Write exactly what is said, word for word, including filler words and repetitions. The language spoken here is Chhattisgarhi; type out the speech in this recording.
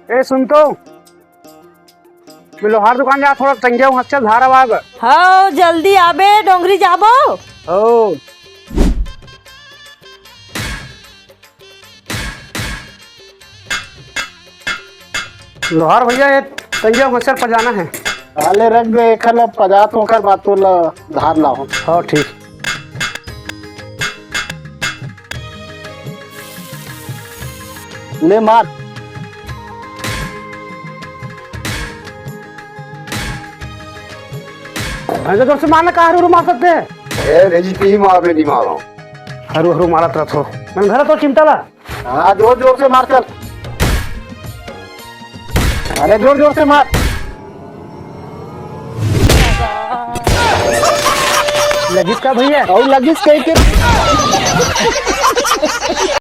ए, सुन तो, मैं लोहार दुकान जा, थोड़ा टंगिया हूँ, चल धार आवा बर। हव, जल्दी आबे, डोंगरी जाबो। हो। लोहार भैया, ये टंगिया हूँ, चल पजाना है। अले रख दे, एखर ला पजात होकर बात तो ला धार लाओ। हाँ, ठीक। ले मार। भैंसा जोर से मारना, का हरू हरू मार सकते हैं? ए, रेजी, ती ही मार, मैं नहीं मार रहा हूँ। हरू हरू मारत रहत हो। मन धरा तो चिमटा ला। हाँ, जोर जोर से मार, चल। अरे, जोर जोर से मार। लगिस का भैया? अउ लगिस कहीं के।